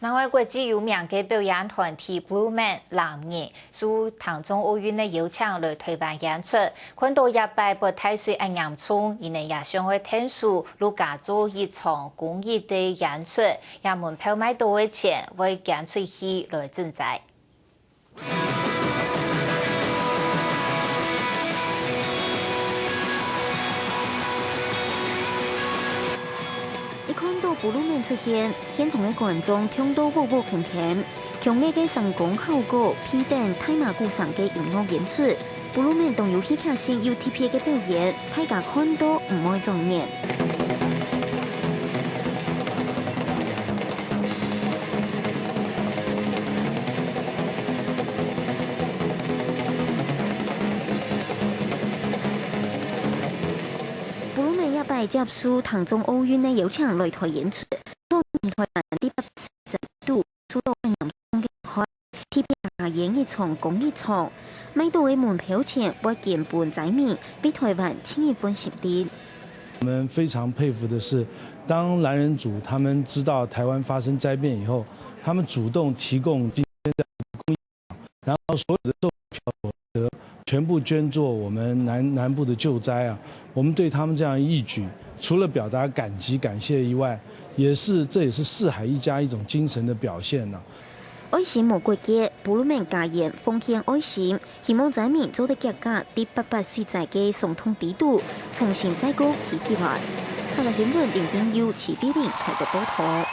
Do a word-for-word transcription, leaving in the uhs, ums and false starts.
另外，國際有名个表演團體Bloomen藍人受聽眾奧運个邀請來臺灣演出，看著這擺發大水恁嚴重，佢等也想愛𢯭手錄加做一場公益个演出，這門票賣著个錢會捐出去來賑災。 一看著Bloomen出現，現場个觀眾暢到嗚嗚絚絚，強烈个聲光效果，配等大馬鼓聲个音樂演出，Bloomen當有戲劇性又特別个表演，大家看著毋會轉眼。 Bloomen這擺接受聽眾奧運个邀請來臺演出，做台灣第八屆制度受到嚴重个迫害，特別加演一場公益場，賣著个門票錢會捐分災民，為臺灣盡一份心力。我們非常佩服的是，當藍人組他們知道台灣發生災變以後，他們主動提供今天的公益場，然後所有的售票所得全部捐做我們南，南部的救災啊。我們對他們這樣一舉，除了表達感激感謝以外，也是，這也是四海一家一種精神的表現呢。愛心無國界，Bloomen加演奉獻愛心，希望災民做得遽遽在八八水災个傷痛底肚，重新再過企起來。客家新聞林定佑、徐慧玲台北報導。